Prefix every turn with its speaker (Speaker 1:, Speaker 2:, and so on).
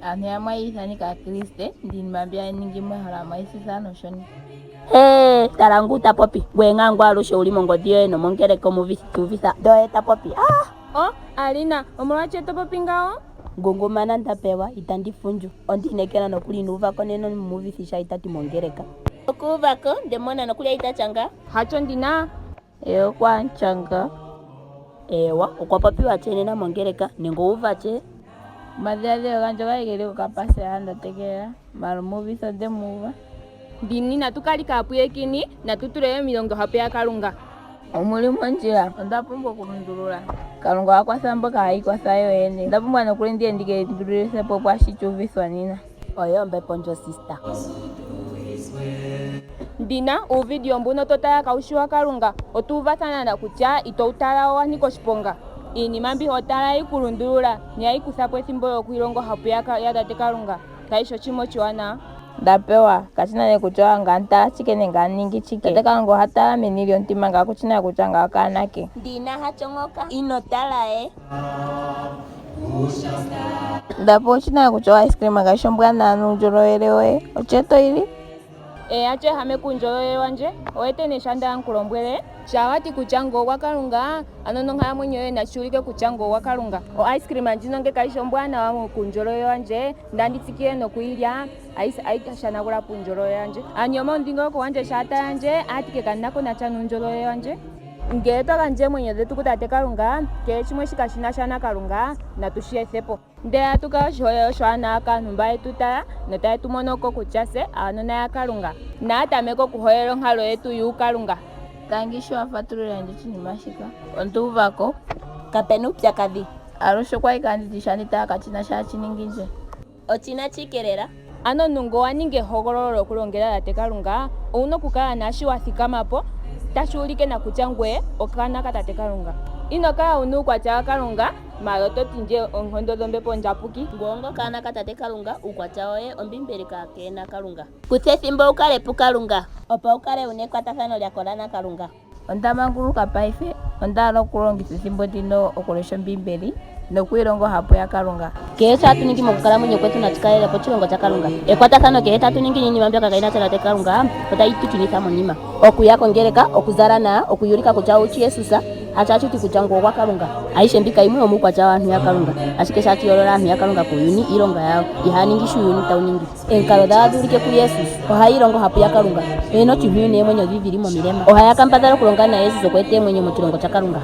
Speaker 1: Aantu yamwe oyi ithanike aakriste, ndiinima mbi ya ningi meholamo oyi sitha noshoni.
Speaker 2: Hee, tala ngu ta popi, ngweye ngaa ngu alushe wu li mongodhi yoye nomongeleka omuuvithi tu uvitha, ndele oye ta popi. Ah!
Speaker 3: Oh, Alina, omolwashike to popi ngawo?
Speaker 2: Ngungumana Ndapewa, itandi fundju. Ondi inekela nokuli ino uva ko nena omuuvithi sho a ta ti mongeleka. Okuuva ko, nde mona nokuli a ita tya nga.
Speaker 3: Hacho ndi na.
Speaker 1: Ye okwa tya nga.
Speaker 2: Eewa, okwa popiwa tye nena mongeleka, nenge owu uva tye?
Speaker 1: Omadhiladhilo gandje ogali geli kokapasela nda tegelela, maala omuuvithi onde mu uva.
Speaker 3: Ndini, natu kali kaapuyekini, natu tule miilonga ohapu yaKalunga.
Speaker 1: Omu li mondjila. Onda pumbwa okulundulula. Kalunga oha kwatha mboka haya ikwatha yo yene. Onda pumbwa nokuli ndi ye ndi ke lundululithe po pwaashi chu uvithwa nena.
Speaker 2: Oye ombepo ndjo sister.
Speaker 3: Ndina, uuvidio mbuno to tala kawu shi waKalunga. Otu uvathana na kutya ito wu tala owa nika oshiponga. Iinima mbi ho tala ohayi ku lundulula nohayi kutha po ethimbo lyokwiilonga ohapu yaTate Kalunga. Kayi shi oshinima oshiwanawa.
Speaker 1: Ndapewa, kashi na nee kutya ngame tala chike nenge andi ningi chike. Tate Kalunga oha tala meni lyomutima ngame ku shi na kutya ngame okaana ke.
Speaker 2: Ndina, Hacho ngoka. Ino tala ye.
Speaker 1: Ndapewa, Oshi na kutya o ice cream kayi shi ombwanawa nuundjolowele woye. Oche to yi li?
Speaker 3: Ee, hacho ehameka uundjolowele wandje. Owete nee sho anda nku lombwele. Shaa wa ti kutya ngoye ogwaKalunga, ano nonkalamwenyo yoye nashi ulike kutya ngoye ogwaKalunga. O ice cream ndjino nge kayi shi ombwanawa kuundjolowele wandje, ndandi tsikile noku yi lya, ayi shanagula po uundjolowele wandje. Aantu yomomudhingoloko gwandje sho ya tala ndje, otaya ti ke kandi na ko nasha nuundjolowele wandje. Ngele twa gandja oomwenyo dhetu kuTate Kalunga, kehe shimwe shi kashi na sha naKalunga, natu shi ethe po. Ndele atu kala oshiholelwa oshiwanawa kaantu mba ye tu tala notaye tu mono ko kutya tse aanona yaKalunga. Naya tameke okuholela onkalo yetu yuukalunga.
Speaker 1: Tangi sho wa fatululila ndje oshinima shika. Ondu uva ko.
Speaker 2: Kape na uupyakadhi.
Speaker 1: Alushe okwa li kandi ti sho andi tala kachi na sho hachi ningi ndje.
Speaker 2: Ochi na chike lela?
Speaker 3: Ano omuntu ngele owa ningi ehogololo lyokulongela Tate Kalunga, owu na okukala naashi wa thikama po tashi ulike na kutya ngoye okanona kaTate Kalunga. Ino kala wu na uukwatya waKalunga, maala oto ti ndje oonkondo dhOmbepo Ondjapuki.
Speaker 2: Ngoye onga okanona kaTate Kalunga, uukwatya woye Ombiimbeli kaa kee na Kalunga. Kutha ethimbo wu kale puKalunga. Opo wu kale wu na ekwatathano lya kola naKalunga.
Speaker 1: Onda manguluka paife. Onda hala okulongitha ethimbo ndino okulesha Ombiimbeli nokwiilonga Ohapu yaKalunga.
Speaker 2: Kehe sho hatu ningi mokukalamwenyo kwetu nashi kalele po oshilongo shaKalunga. Ekwatathano kehe tatu ningi niinima mbyoka kayi na sha naTate Kalunga otayi tu shunitha monima. Okuya kongeleka, okuzala nawa, okwiiyulika kutya owu shi Jesus, hasho hashi ti kutya ngoye ogwaKalunga. Ayihe mbika yimwe yomuukwatya waantu yaKalunga. Ashike sho hashi yoolola aantu yaKalunga kuuyuni, iilonga yawo. Ihaya ningi sho uuyuni tawu ningi. Oonkalo dhawo ohadhi ulike kuJesus. Ohaya ilongo ohapu yaKalunga. Oye na oshimpwiyu neemwenyo dhi dhili momilema. Ohaya kambadhala okulonga naJesus okweeta eemwenyo moshilongo shaKalunga.